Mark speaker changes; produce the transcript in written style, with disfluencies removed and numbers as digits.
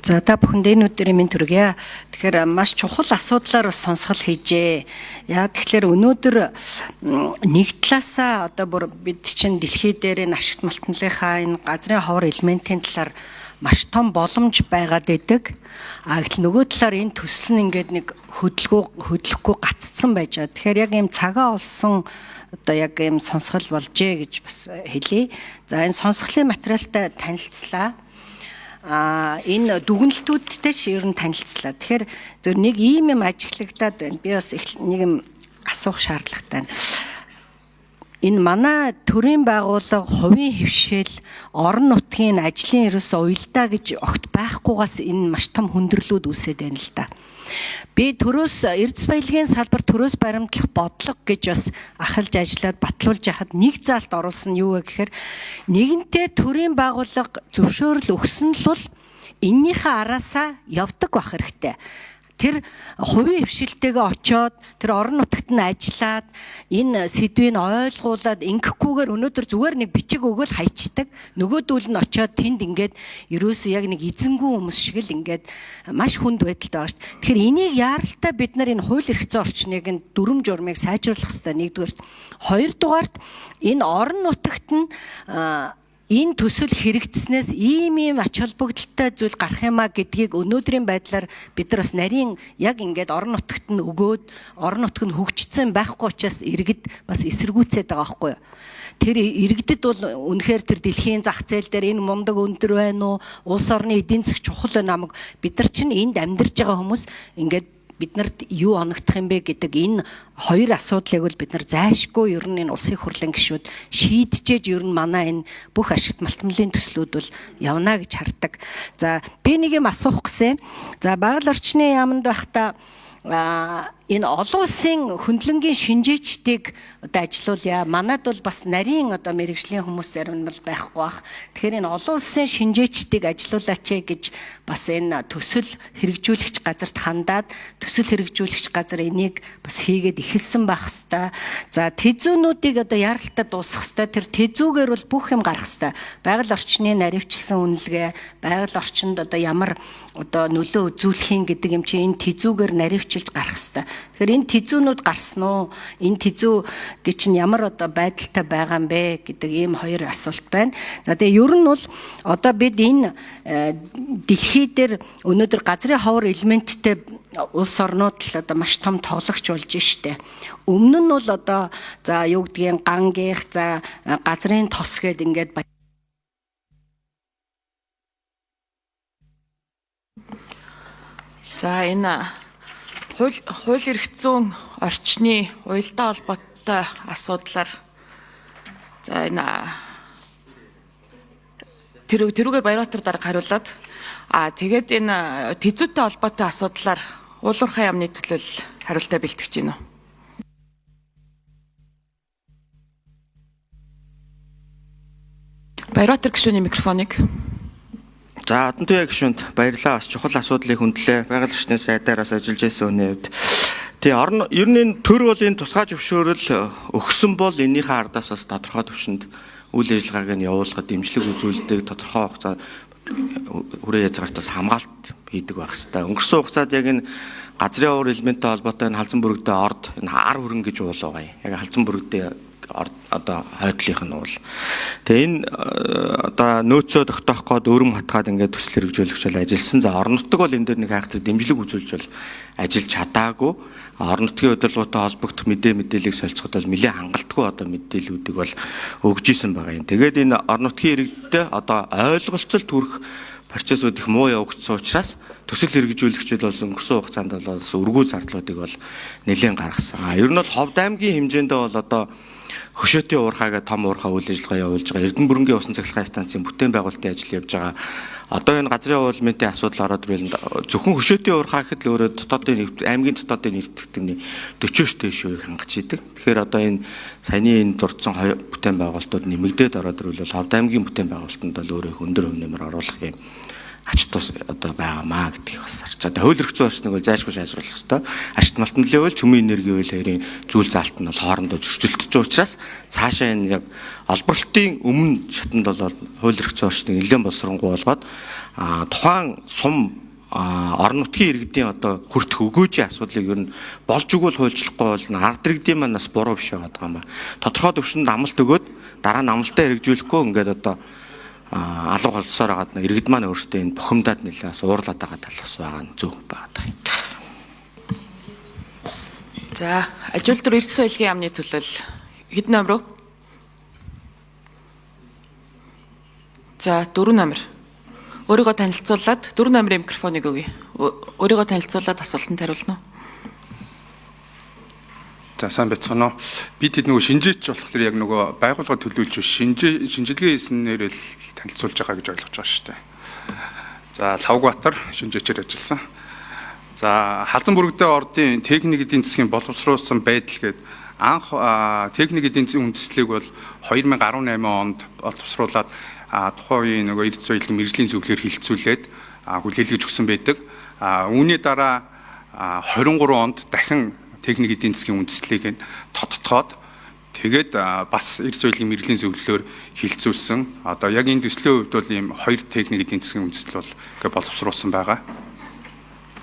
Speaker 1: За, та бүхэнд энэ өдрийн мэнд хүргье. Тэгэхээр маш чухал асуудлаар бас сонсгол хийжээ. Яа тэгэхээр өнөөдөр нэг талаасаа одоо бүр бид чинь дэлхий дээр энэ ашигт малтналынхаа энэ газрын ховор элементийн талаар маш том боломж байгаад байдаг. А гэтэл нөгөө талаар энэ төсөл нь ингээд нэг хөдлөхгүй гаццсан байж байгаа. Тэгэхээр яг ийм цагаа олсон одоо яг ийм сонсгол болжээ гэж бас хэлье. За, энэ сонсголын материалтай танилцлаа. Энэ дүгнэлтүүдтэй ч ер нь танилцлаа. Тэгэхээр зөв нэг ийм юм ажиглагдаад байна. Би бас нэг юм асуух шаардлагатай байна. Энэ манай төрийн байгууллага хувийн хвшээл орон нутгийн ажлын ерөөсөө уялдаа гэж огт байхгүйгаас энэ маш том хүндрэлүүд үүсээд байна л да. Би төрөөс Эрдэс баялагын салбар төрөөс баримтлах бодлого гэж бас ахалж ажиллаад батлуулж яхад нэг заалт оруулсан нь юу вэ гэхээр нэгэнтээ төрийн байгууллага зөвшөөрөл өгсөн л бол эннийхээ араасаа явдаг байх хэрэгтэй. Тэр хувийн хвшилтэйгээ очоод тэр орон нутагт нь ажиллаад энэ сэдвийг ойлгуулад ингэхгүйгээр өнөөдөр зүгээр нэг бичиг өгөөл хайчдаг. Нөгөөдөл нь очоод тэнд ингээд ерөөсөө яг нэг эзэнгүү хүмүүс шиг л ингээд маш хүнд байдалтай байгаа шүү дээ. Тэгэхээр энийг яаралтай бид нар энэ хууль эрх зүйн орчныг нь дүрм журмыг сайжруулах хэрэгтэй нэгдүгээрт. Хоёрдугаарт энэ орон нутагт нь энэ төсөл хэрэгжснээс ийм ийм ач холбогдолтой зүйл гарах юмаа гэдгийг өнөөдрийн байдлаар бид нар бас нарийн яг ингээд орон нутагт нь өгөөд орон нутг нь хөгжсөн байхгүй учраас иргэд бас эсэргүүцээд байгаа байхгүй юу? Тэр иргэдэд бол үнэхээр тэр дэлхийн зах зээл дээр энэ мундаг өндөр байна уу? Улс орны эдийн засаг чухал байна намаг бид нар чинь энд амьдарч байгаа хүмүүс ингээд биднэрт юу оногдох юм бэ гэдэг энэ хоёр асуудлыг бол бид нар зайлшгүй ер нь энэ улсын хурлын гишүүд шийджээж ер нь манай энэ бүх ашигт малтмлын төслүүд бол явна гэж хардаг. За, би нэг юм асуух гэсэн. За, байгаль орчны яамд байхдаа энэ олон улсын хөндлөнгийн шинжээчдийг одоо ажилуулъя. Манад бол бас нарийн одоо мэрэгжлийн хүмүүс зарим нь бол байхгүй бах. Тэгэхээр энэ олон улсын шинжээчдийг ажилуулаач гэж бас энэ төсөл хэрэгжүүлэгч газарт хандаад төсөл хэрэгжүүлэгч газар энийг бас хийгээд эхэлсэн байх хэвээр. За, тэзүүнүүдийг одоо яралтай дуусгах хэвээр. Тэр тэзүүгээр бол бүх юм гарах хэвээр. Байгаль орчны наривчлсан үнэлгээ, байгаль орчинд одоо ямар одоо нөлөө үзүүлэх юм гэдэг юм чи энэ тэзүүгээр наривчилж гарах хэвээр. Тэгэхээр энэ тэзүүнүүд гарсан уу? Энэ тэзүү гэж чинь ямар одоо байдалтай байгаа юм бэ гэдэг ийм хоёр асуулт байна. За, тэгээ ер нь бол одоо бид энэ дэлхий дээр өнөөдөр газрын ховор элементтэй улс орнууд л одоо маш том тоглогч болж штэ. Өмнө нь бол одоо за юу гэдгийг гангийнх, за газрын тос гээд ингээд
Speaker 2: За, энэ хууль эрх зүйн орчны уялдаа холбоотой асуудлаар за энэ тэрүүгээр Баярбаатар дарга хариулаад тэгээд энэ тэзүүтэй холбоотой асуудлаар Уулуурхайн яамны төлөөлөл хариултаа бэлтгэж байна уу? Баярбаатар гишүүний микрофоныг.
Speaker 3: За, Адантуяа гишүүнд баярлалаа. Бас чухал асуудлыг хөндлөө. Байгаль орчны сайдаар бас ажиллаж байсан хүний хувьд. Тий, орон ер нь энэ төр бол энэ тусгай зөвшөөрөл өгсөн бол энэнийхээ ардаас бас тодорхой түвшинд үйл ажиллагааг нь явуулахад дэмжлэг үзүүлдэг, тодорхой хугацаа хүрээ язгаартаас хамгаалт хийдэг байх хэвээр. Өнгөрсөн хугацаанд яг энэ газрын уур элементтэй холбоотой энэ халзан бүрэгдээ орд энэ ар хүрэн гэж уул байгаа юм. Яг халзан бүрэгдээ одоо хойдлынх нь уул. Тэгээ энэ одоо нөөцөө тогтоох гээд өрөм хатгаад ингээд төсөл хэрэгжүүлэгч бол ажилласан. За, орон нутаг бол энэ дээр нэг хайхтай дэмжлэг үзүүлж бол ажиллаж чадаагүй. Орон нутгийн удирдлагуудтай холбогдох мэдээллийг солилцоход бол нэлээд хангалтгүй одоо мэдээллүүдийг бол өгж исэн байгаа юм. Тэгээд энэ орон нутгийн иргэдтэй одоо ойлголцол төрөх процессууд их муу явагдсан учраас төсөл хэрэгжүүлэгчид бол өнгөрсөн хугацаанд бол бас өргүү зардлуудыг бол нэлээд гаргасан. А ер нь бол Ховд аймгийн хэмжээндээ бол одоо хөшөөтийн уурхаа гэх том уурхаа үйл ажиллагаа явуулж байгаа. Эрдэнэ бүрэнгийн усан цахилгаан станцын бүтээн байгуулалтын ажил явж байгаа. Одоо энэ газрын уулмынтын асуудал ороод ирвэл зөвхөн хөшөөтийн уурхаа гэхэд л өөрөө дотоодын аймгийн дотоодын нэвтрүүлэгтний 40-оос дээш үеийг хангаж идэг. Тэгэхээр одоо энэ саяны энэ дурдсан бүтээн байгуулалтууд нэмэгдээд ороод ирвэл Ховд аймгийн бүтээн байгуулалтанд бол өөрөө их өндөр хувь нэмэр оруулах юм ач тус одоо байгаамаа гэдгийг бас харж байгаа. Хууль эрх зүйн орчныг бол зайлшгүй сайжруулах ёстой. Ашигт малтмлын хууль, чөмийн энергийн хууль хоёрын зүйл заалт нь бол хоорондоо зөрчилдөж учраас цаашаа энэ яг олборлтын өмнө шатанд бол хууль эрх зүйн орчныг нэлээд боловсронгуй болгоод Тухайн сум орон нутгийн иргэдийн одоо хүртэх өгөөжийн асуудлыг ер нь болж өгвөл хуульчлахгүй бол ард иргэдийн маань бас буруу биш байгаа юм аа. Тодорхой төвшөнд амлалт өгөөд дараа нь амлалтаа хэрэгжүүлэхгүй ингээд одоо алга болсоор байгаад иргэд маань өөрсдөө энэ бухимдаад нэлээ бас уурлаад байгаа тал бас байгаа нь зөв байгаа юм.
Speaker 2: За, ажил төр Эрдэс соёлын яамны төлөөл хэд номер вэ? За, 4 номер. Өөрийгөө танилцуулаад 4 номерын микрофоныг өгье. Өөрийгөө танилцуулаад асуултанд хариулна уу?
Speaker 4: За, сайн байцгаана уу. Би тэд нөгөө шинжээч болохоор яг нөгөө байгууллага төлөөлж биш шинжилгээ хийснээр л танилцуулж байгаа гэж ойлгож байгаа шүү дээ. За, Лавгбаатар шинжээчээр ажилласан. За, Халзан бүрэгдээ ордын техник эдийн засгийн боловсруулсан байдал гээд анх техник эдийн засгийн үндэслэлийг бол 2018 онд боловсруулад тухайн үеийн нөгөө эрдэс соёлын мэргэжлийн зөвлөлөөр хилцүүлээд хүлээлгэж өгсөн байдаг. Үүний дараа 23 онд дахин техник эдийн засгийн үндэслэлийг тодтогоод тэгээд бас эрдэс соёлын мэргэжлийн зөвлөлөөр хилцүүлсэн. Одоо яг энэ төслийн хувьд бол ийм хоёр техник эдийн засгийн үндэслэл бол ингээ боловсруулсан байгаа.